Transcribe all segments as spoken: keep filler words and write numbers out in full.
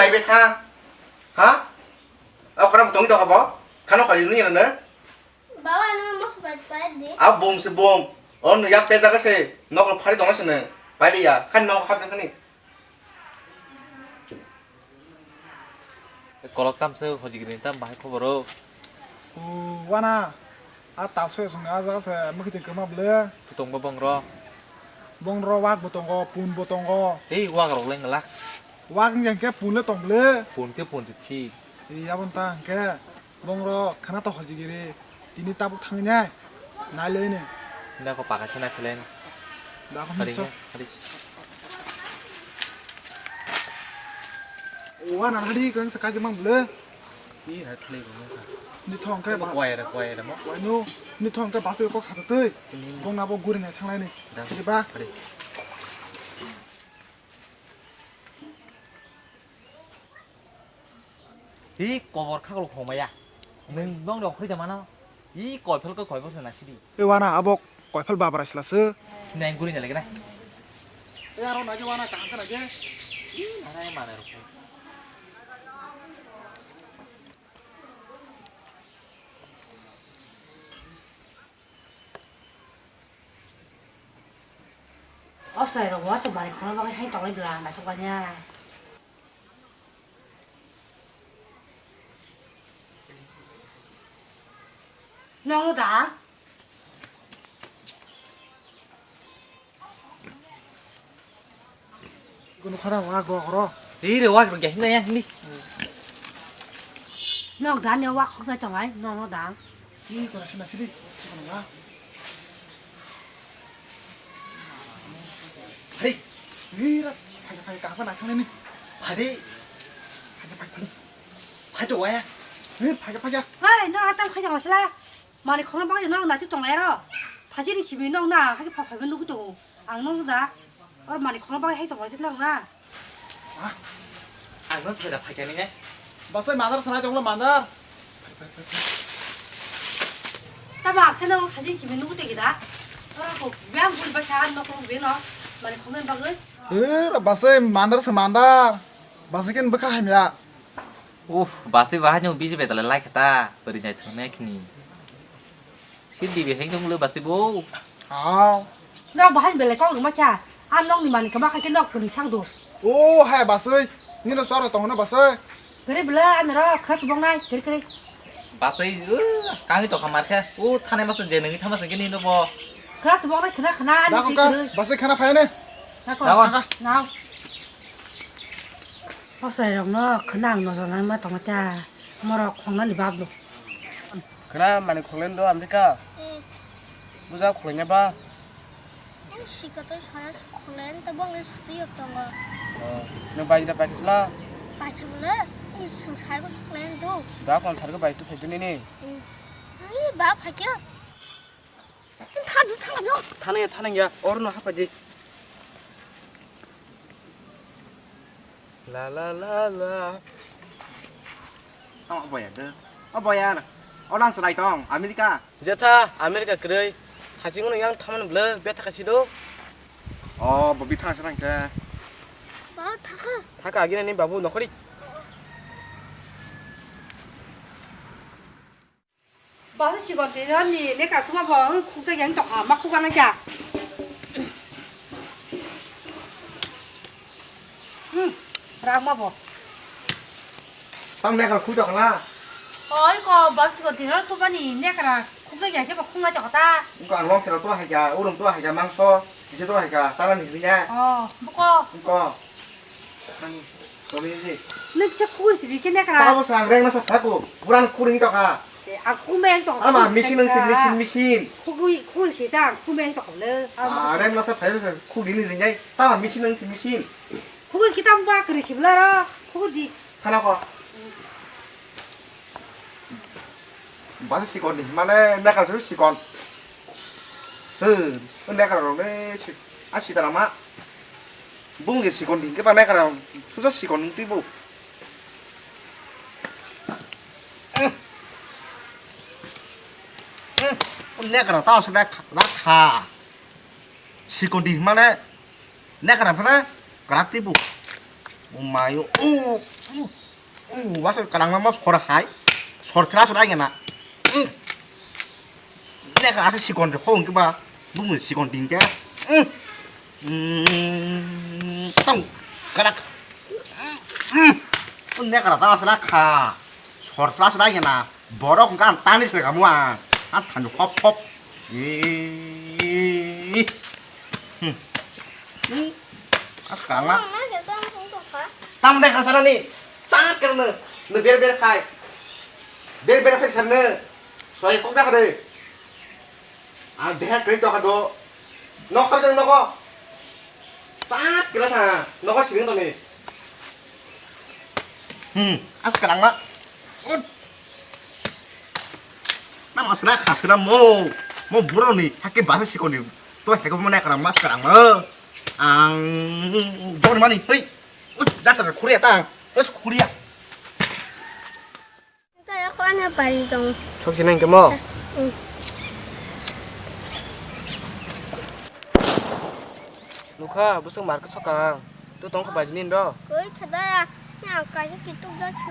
Kaibe tha. Ha? Aw khara tong to abo. Khano khali ni na. Baba, ano mo subai pai di. A bom se bom. On yap te daga se. Nok phari tong se ne. Pai di ya. Khan nok khap khani. Kolok tam se hojigini tam bahai khobor o. O wana. A tal se sung a jaga se mukhi te kema ble. Putong bo bongro. Bongro wak bo tongo, pun bo tongo. Ei wak rok leng la. Wak ngi ke pun le tong ble. Pun ke pun se thi. Ei abon ta ke. Bongro khana to hojigiri. Tini tabuk thangni nai. Nai le ni. Nda ko paka sina khelen. Da ko misto. Hari. Wana hari kang se kaji mang ble. Ni hai thlai ko mangkha. Ni thong khe ba. Kwai ra, kwai ra mo. Kwai no. Ni thong khe bus kok sa twi. Ni. Bong na bo guri nai thanglai ni. Da. Di ba. Hari. Hi kobor khaklo khomaya. Nwng nong rok khoi jamano. Hi koiphel ko koiphel se nasidi. E wana abo koiphel babra sila se. Neng guri nalai gana. E aro nagi wana kaham ka nagi. Hi nana e mana rok. Osai rok bo aswk bari khoroknwi hai tonglai bwla naithok bai nai. Nong da? Kunu khara wak rok ro. Ri re wak rok ya himna yang himni. Nok da ne wak khok tai tongai, nong no da. Ih, kora sina sini. Kora wak. Hari. Ih, rak. Phai phai ka apa nak ni? Hari. Phai phai phai. Phai to waya. Ih, phai phai. Hei, no atam khai jang sila. Mani khoroknwi bagwi no naitwi tonglai aro. Thajini simi no na hagi phai phaibo nugwi tongo. Ang no da. Or mani khoroknwi bagwi hai tonglai jikna na. Ang no sai da phai kani ne. Basai mandar sanai tonglo mandar. Tamo ang khe no thajini simi nugwi tongi da. Ora ko biyang bul ba kha no ko bino. Mani khoroknwi bagwi. Er basai mandar sa mandar. Basai ken bwkha hamya. Uff, basi bahai no bisi betalai lai khata, bari nai thung ne khini. Si dibi heng dong le basi bo. Ah. No bahai belai kok ruma kya. An nong ni mani kama kha ke nok kuni sang dos. Oh, hai basai. Ni no soro tong no basai. Kere bela an ro khas bong nai, kere kere. Basai, uh, kangi to khamar khe. Uh, thane masa je nungi thama sengke ni no bo. Khas bong nai khna khna. Da ko ka, basai khna phai ne. Da ko. Nao. Hosai rok no khna ang nojor nai ma tongo ta, morok khongnani bab no. Khna mani khoklen do America. Hmm. Buja khoklen ba. Ang sika to saya khoklen to bong ni siti yok tongo. Oh, no bai da pakisla. Bai chule, i sing sai ko khoklen do. Da kon sar ko bai tu pheduni ni. Hmm. Ai ba phakya. Thadu, thadu. Thanaya, thanaya, oro no hapai di. La, la, la, la. Tamo boya de. O boya na. O lang chwrai tong, America. Jetha, America kwrwi. Haching no yang thaman ble, betha kasi do. O, bo bitha sa nang ke. Ba, thaka. Thaka agina ni babu nokhori. Basa sikon twi ni nekra tuma bo khukjak yang tokha ma khukana kya. Hmm, rang ma bo. Tang nekra khuk tokha na. Oi ko basa sikon twi no tuma ni nekra khukjak yang khe bo khunga tokha ta. Ko ang long kero to hai kya, urum to hai kya mangso, kisi to hai kya, sana ni ya. Oh, buko. Buko. Nang, kami ni. Nang kisa khuri sidi kene kara. Tabo sa reng masa thaku. Buran khuri ni tokha. Eh, ang khumeng tokha. Ama machine nang si machine, machine. Khugui khuri si ta ang khumeng tokha le. Ah, reng masa thai khuri ni ringai. Tama machine nang si machine. Khugui kita ba kri si bla ro. Khugui di. Thana ko. Basa sikon ni mane nekra su sikon. He, nekra rok le si-, a sitara ma. Bung ni sikon di ke ba nekra susa sikon ti bo. Eh. Eh, nekra ta su nekra kha. Sikon di mane nekra phana krak ti bo. Umayo. Oh, oh, oh, wasal kanang ma sor hai. Sor kra sor ai na. Nek asa sikon de hong ke ba. Bung sikon ding ke. Tong. Karak. Nek ra ta sala kha. Sor kra sor ai na. Borok hwnkha ang tani se kamu ang. Ang thanju hop hop. Ih. Hmm. Hmm. As kang ma. Ang nai khe chang thung tong kha. Tam dai kha sana ni. Chat kar ne. Ne ber ber khai. Ber ber khai sana. Soi kok da kare. Ang deha kri to kha do. Nok kha jang nok. Chat kira sa. Nok sing to ni. Hmm, as kwrwngma. Ut. Tamo sra khaswra mo. Mo buro ni hake basa sikoni. To heko mo na kwrwngma as kwrwngma. Ang bor mani hoi. Ut, dasar khuriya ta. Ut khuriya. Kaya ko ana bari dong. Sok sinang kemo. Hmm. Nukha, busuk market sokang. Tu tongkha bajinin do. Koi thada ya. Ni ang kaisa kituk jak su.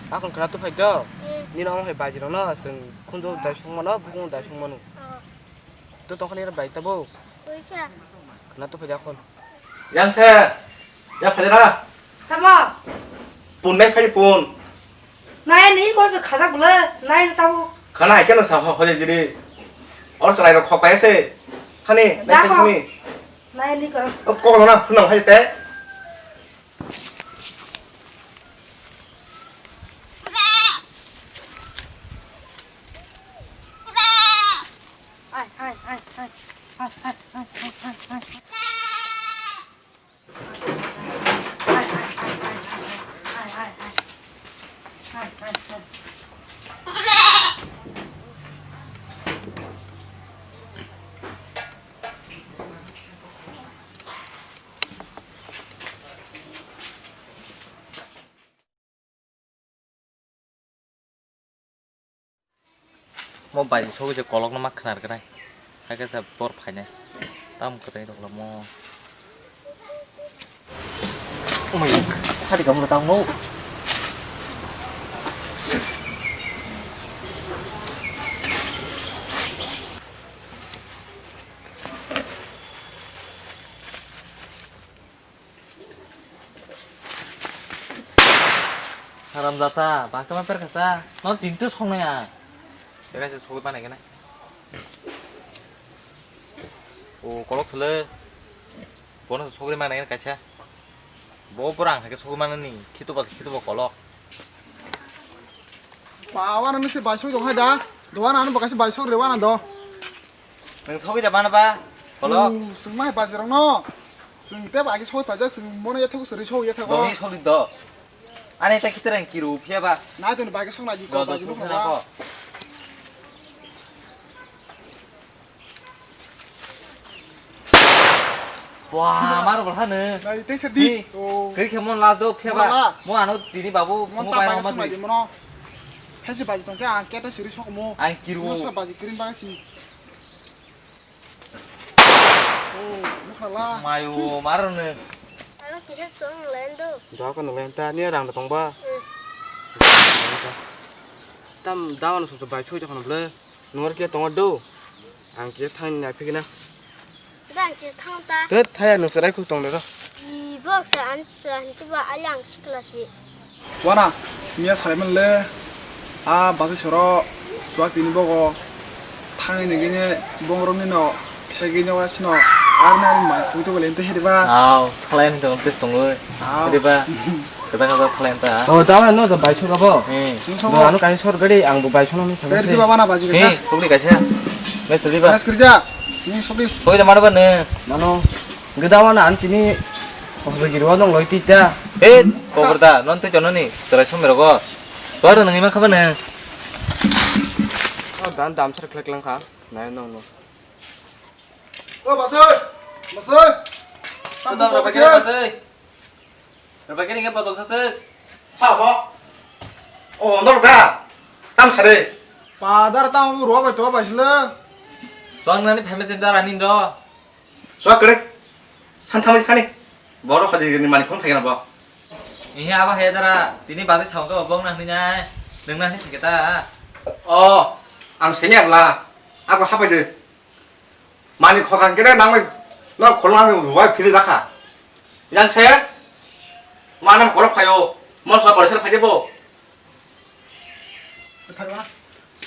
Akon khana tu phai do. Hmm. Nino ang hai bajirok no, seng khunjo dai song mano, bukung dai song mano. Oh. Tu tongkha ni bai tabo. Koi kha. Khana tu phai akon. Yang se. Ya phai ra. Tamo. Pun nai phai pun. Nai ni ko se khajak bole. Nai tabo. Khana hai keno sa ho ho jiri. Or salai ro khok pai se. Hani, nai Da te ho. Hani. Nai ni ko. O ko na phun nang hai te. Hai, hai, hai, hai. Hai, hai, hai, hai, hai, hai. Mo bai sogwi je kolokno ma khnar gwnai. Hakhe sa bor phainai. Tam kwtai rok mo. Umai khadi kamu tang no. Haramjata, baksa ma perkasa, no tintu songnaya. Perkasa sogwi manai gana. O kolok sele, bono sogwi manai gana kaisa. Bo borang hake sogwi manani, khito ba khito ba kolok. Ba wana nisi bai sogwi dong hai da, do wana ano bakasa bai sogwi wana do. Nwng sogwi da mano ba? Kolo? Nwng chwng ma hai bajirokno. Chwng tei bai khe sogwi paijak, chwng mono yathok sori sogwi yathok. Doni sogwi do. Ani ta khitrang kiru phiya ba. Nai toni bai khe sogna di ko baji sogwi nukha na ba. Ko. Wah, maro bol hanu. Nai tei sir di. Oh. Kri khe mon last do phiya ba. Mon last. Mo ano tini babu mo ta bai bai homa sogna di. Di mono. Phesi baji tong khe ang keta sori sogmo. Ang kiru. Mo sogna baji krim ba si. Oh, nukhala. Mayo, marwknw. Ano kisa chwng lendo. Doka nw lenta, ni rang da tongba. Hmm. Tam dawan sumsum bai soi tongkha nw ble. Nwng khe tongo do. Ang kisa thang ni phikna. Bang kisa thang ta. Te thaya nw serai khu tong de ro. Ibok se an cha hintu ba alang sikla si. Wana, miya salaiman le, a basi soro chuak tini bogo thangwi nigini bongrok nino thegini wa chino arna arni mai pui to bole inte hiriba. Aw, khlai ni tong tes tongoi. Aw. Hiriba. Kata kata khlai ta. Oh, dawa no da bai sor abo. Hmm. Sing sobo. No, ano kai sor gari ang bo bai sono ni. Ber di baba na baji kaisa. Hey, sobri kaisa. Mes di ba. Mes kerja. Ni sobri. Koi da mar ba ne. Mano. Gdawana ang tini hojagirwa dong loi tita. Eh, koborda, non tei tononi, chwrai somni rogo. Tor nang ima khaba nang. Oh, dan dam sar khlek lang kha. Nai nong no. O basoi, basoi. Tam Tam botol rwbai khe khe. Basoi. Rwbai khe ni khe botol sasuk. Sabo. O, nor da. Tam sare. Padar tam rwbai to baisle. Song nani famous dar anin ro. Sok kare. Than thamai sani. Borok hajigini mani khong thaigra bo. Ihi abo he dara, tini bazai sao khe bo bong na hwnwi nai, nwng na hwnwi thai khe ta. O, ang sini abla, ako hapai de. Mani khokang kene nangwi, no khulung nangwi bubai phiri jakha. Yang se, manam kolok phaio, mon sa borsa phai de bo.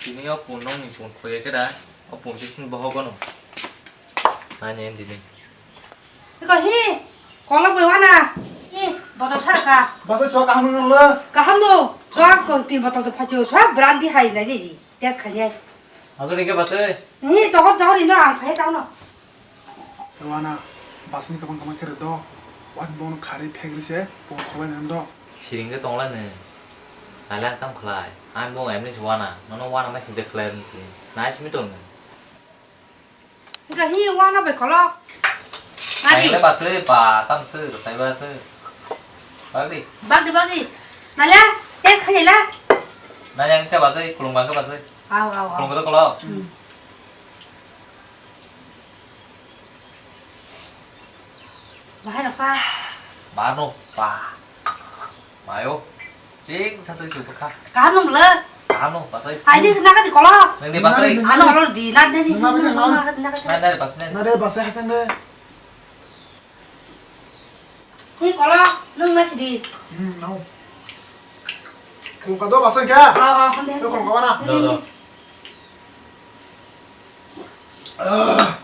Tini o pun nong ni pun khoye khe da, o pun tising bohogo no. Nai ne dini. Iko hi, kolok bai wana. Hi, botol sar ka. Basa chua kaham nang le. Kaham no, chua ko tin botol to phachu, chua brandi hai na ni. Test khai nai. Ajo ni ke basa. Hi, to hop jahor ino ang phai ta no. Wana, basni kabang kabang khe rwdo, wani bono khari phegri se, bo khobai nang do. Siring de tongla nw. Nalai ang tam khlai. Ang bo emni se wana. Nono wana mai sinjak khlai rwni thwi. Nai simi tong nw. Ga hi wana bai kolok. Nai Nai. Le baswi ba tam se, rwtai ba se. Bagdi. Bagdi, bagdi. Nalai, test khai nai la. Nai ang khe baswi, kulung bang khe baswi. Aw, aw, aw. Kulung khe to kolok. Hmm. Bahai roksa. Mano, pa. Mayo. Ching sa ching chuk kha. Kaham nung le. Kaham no, pasai. Hai di sina ka di kola. Nang di pasai. Ano alor di, na di di. Nang di, nang di. Na di pasai. Na di pasai hatang de. Hi kola, nung na sidi. Hmm, nau. Kung ka do pasai kya? Ah, ah, hande. Yo kung ka wana. Do, do. Ah,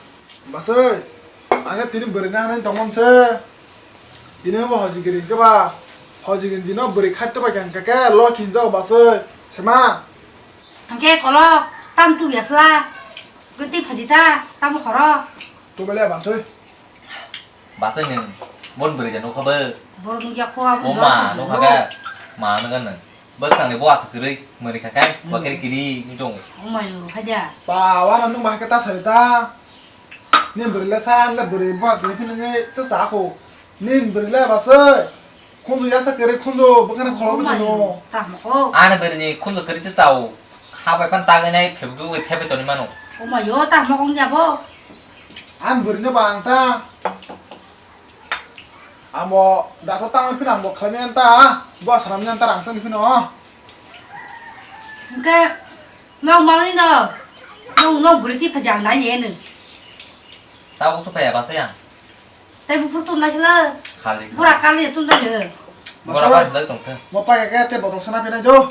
basai, ang tini bwrwi na hanai tongmon se. Tini bo hojigiri khe ba, hojigiri dino bwrwi khaito ba khe ang khe lo khinjo basai, sema. Ang khe kolo, tam tu biasla, genti phajita, tam horo. Tu bele basai. Basai nwng, bon bwrwi da nukha bo. Borok nukya kho abo. O ma, nukha ga, ma nukha nwng. Bwskang ni bo aswk kwrwi, mwrwi kha khe, hmm, bo kiri kiri wng tongo. O mayo, khaja. Ba, wana nwng bahai khe ta sari ta. Ni bwrwi le sa, le bwrwi bo kwrwi phino nge se sa kho. Ni bwrwi le ba se. Khunju yasa kwrwi khunju, bwkhano kholo bwkhano. O mayo, tamo kho. Ani bwrwi ni khunju kwrwi se sao. Ha bai phan tagwi nai phebdu wi thepe toni mano. O mayo, tamo kong ya bo. Ani bwrwi no ba ang ta. Amo dato tangwi phino ang bo khlaimani anta, bo sanamni anta rang sani phino. Hwnkhe nok mangwi no, nok, nok bwrwi twi phaidi ang nai nini. Tabuk to phaiya basa yang. Tei buphuru tum naisla. Khali. Bura kali tum nai. Bura kali tong khe. Mo pai khe tei botol sana phinai jo.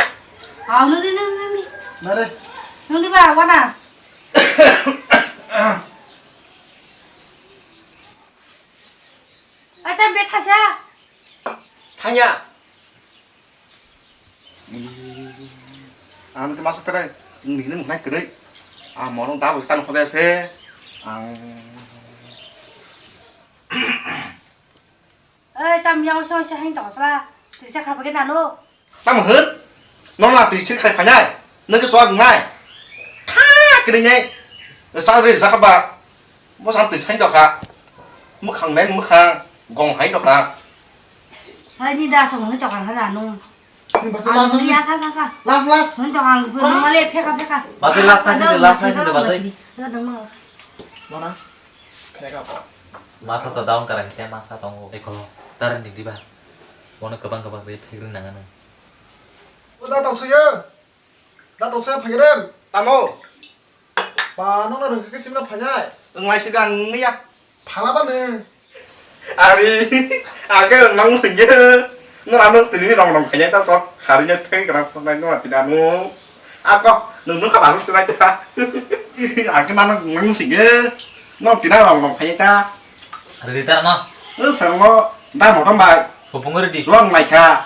Aw nini nini nini. Nare. Nini ba wana. Ai ta bethasa. Thangya. Ang khe masa tere, nini nai kwrwi. Ang morong da bo tan khoda se. Ang. Ai tam yang song se hain to sala. Tisa khapa ke nalo. Tamo hwn? Nong la twi sir khai phainai? Nang khe suak wngnai? Tha kwrwi nai. Sa ri jakha ba. Bo sam twi sain dokha. Mwkhang meng mwkhang. Gong hai dokha. Hai ni da song ni tokar hana nung. Ni basa. Ang last, ni last. Ya kha kha kha. Last, last. Hwn tokang bu nung male pheka pheka. Bate last na sini, last na sini, bate. Mana? Pheka ba. Masa to down kara hite masa tongo. Eko, taran di diba. Bono kwbang kwbang ri phegri nangano. O da toksoyo. Da toksoyo phagirem. Tamo. Ba, nono rwngkha khe simna phainai. Wnglai sida ang nungya. Phala ba nung. Ari, ake nang singye. Nora nung tini rong rong khainai ta sok. Khariya theng kra phonai no ati danu. Ako, nung nung kha baru sinai ta. Ake nang nang singye. No tina rong rong khainai ta. Ready ta no? Eh, sangmo, da motom bai. Kopung ready. Suang lai kha.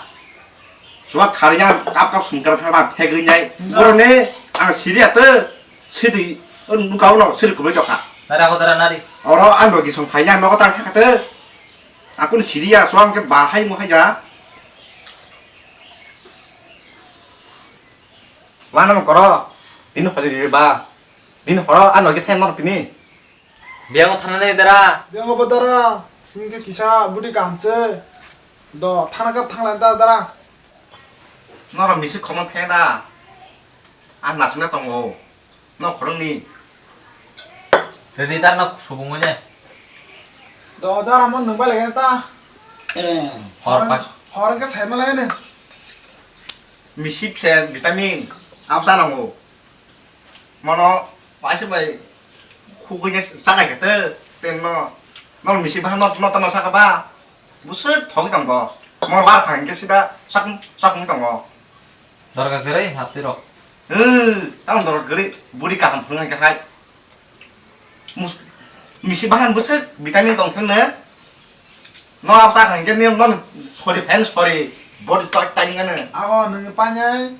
Suang khariya kap kap sungkar kha ba phegri nai. Boroni ang siri ate, sidi, nukao no siri kubai jokha. Nari ako dara nari. Oro ang logi song phaiya nogo tang kha te. Akun siriya suang ke bahai mo haja. Wana mo koro, dini hojiri ba. Dini horo ano ke thang moro tini. Biyango thana nai dara. Biyango bo dara, hingke kisa budi kaham se. Do, thana kap thang lai da dara. Noro misi khomon thang da. Ang nasmya tongo. No khorong ni. Ready tar no subung ne. Do, dara mon nung bai lagi ta. Hor Hor, pas. Hor hwnkhe saimalai no. Misi phe vitamin. Abo chanango. Mono paisa bai khugui chanai khe te. Tenno. Nol misi bahan no, no tama saka ba. Bwswk thogwi tongo. Mor bar kha hinkhe sida sak-, sakmung tongo. Dorkar kwrwi haptwi rok. Ee, tamo dorkar kwrwi. Budi kaham phunuknai khe hai. Mus-, misi bahan bwswk vitamin tong thangno. No abo chakha hinkhe nini no sori phan sori. Body tight tight wngkha no. Ago nwngni painai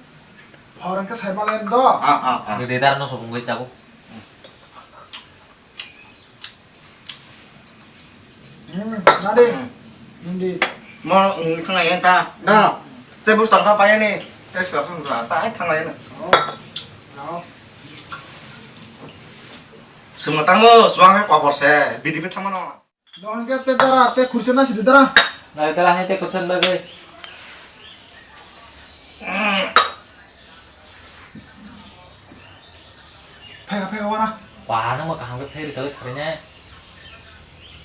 hor hinkhe saimalai do. Ah, ah, ah. Rwdi dara no sobung gwi tabuk. Hmm, nadi. Hmm. Hindi. Mo, hmm, thang yang ta. Da. Te bus tang pa ya ni. Te sila thang ta, ta ai thang ya ni. Oh. No. Sima tang mo, suang ke kopor se, bidi pe thang mo no. Dohon ke te dara, te khurcha na sidi dara. Nai dara hai te khurcha na gai. Phega, phega, wana. Wah, nang ma kaham khe phai rwkha le kharwi nai.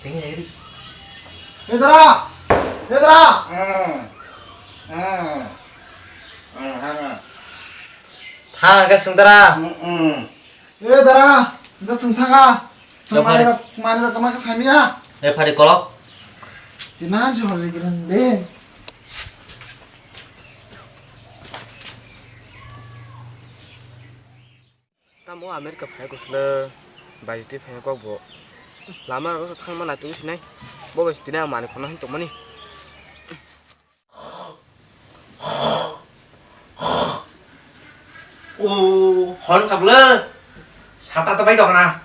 Tengya ri. Edra! Edra! Hmm. Hmm. Hmm, hmm. Tha, khe sung dara. Hmm, hmm. Edra! Ga sung thaga. Sung mani rok, mani rok kama khe samiya. E phari kolok. Tina jo hori giren de. Tamo America phai kusle bai twi phai kok bo. Lama rok thangma nai twi sinai. Bo bai tini ang mani khona hin tongmani. O hon kabla. Sata ta bai dok na.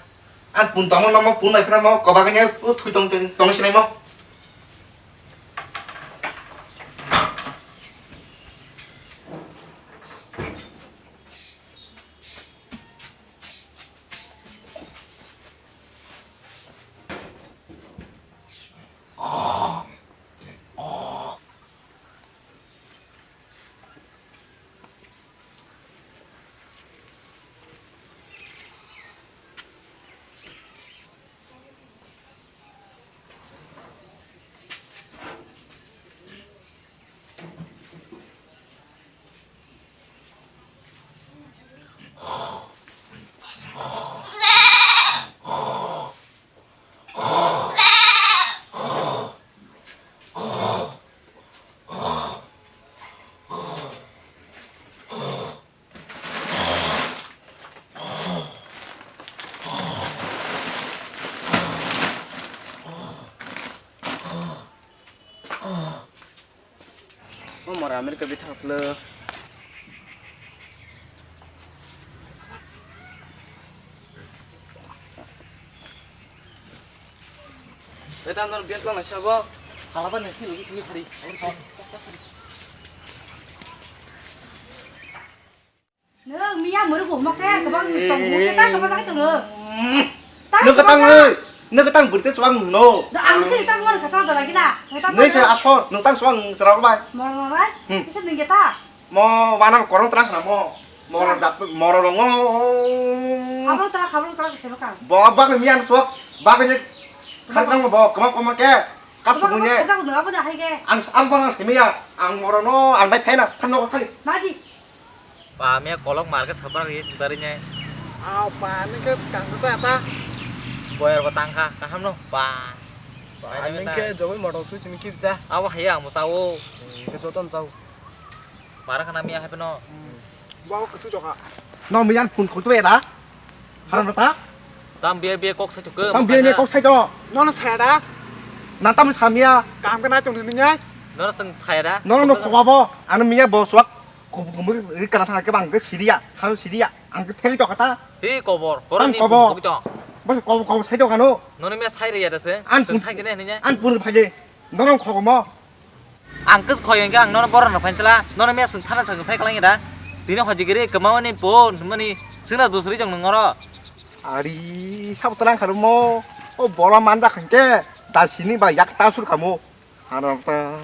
An pun tongmo nomo pun bai phra mo koba kanya o thui tong tong sinai mo. O mora America bithang phwlo. Eta nor biat lang sabo. Halaba nasi lagi sini hari. Nang miya muru bo ma kaya kebang tong bu kita kebang tak itu lo. Nang ketang le, nang ketang berita cuang no. Dah angkir kita luar kacau dah lagi lah. Nang se asal nang tang cuang serau bai. Mau mau bai. Hmm. Kita nih kita. Mo wana korong terang kena mo. Moro dap moro rongo. Kabel terang kabel terang kesel kan. Bo bak miyan suak bak ni khartang bo kemap kemap ke. Kap sukunya. Kacau nang apa dah hai ke. Ang ang pon ang simiya. Ang moro no ang dai phena kan no kali. Mati. Pa miya kolok market sabar ye sudari nyai. Aw pa ni ke kang sa ta. Boyar batang kha kaham no pa. Pa ni ke jogoi motor tu sini kip ja. Aw haya mo sao. Ke joton sao. Mara khana miya hape no. Bawa kesu joka. No miyan phun khutwe da. Haram ta. Tam biya biya kok sai tuke. Tam biya biya kok sai to. No no saya da. Na tam samya. Kam kena tung ni nyai. No no seng saya da. No no no ko babo. Anu miya bo suak. Kubu kubu ri kana thang ke bang ke siria, khang siria, ang ke theli to kata. Hi kobor, ang boroni kobor. Bukto. Bos kobo kobo sai to kano. Nono me sai riya dase. An pun thang jene ninya. An pun phaje. Norong khogomo. Ang kes khoyong ke ang nono borok no phansla. Nono me sung thana sung sai kalang da. Dino hoji giri kemawani pon mani suna dusri jong nongoro. Ari sab talang kharumo. O bola manda khangke. Da sini ba yak ta sur kamo. Harap ta.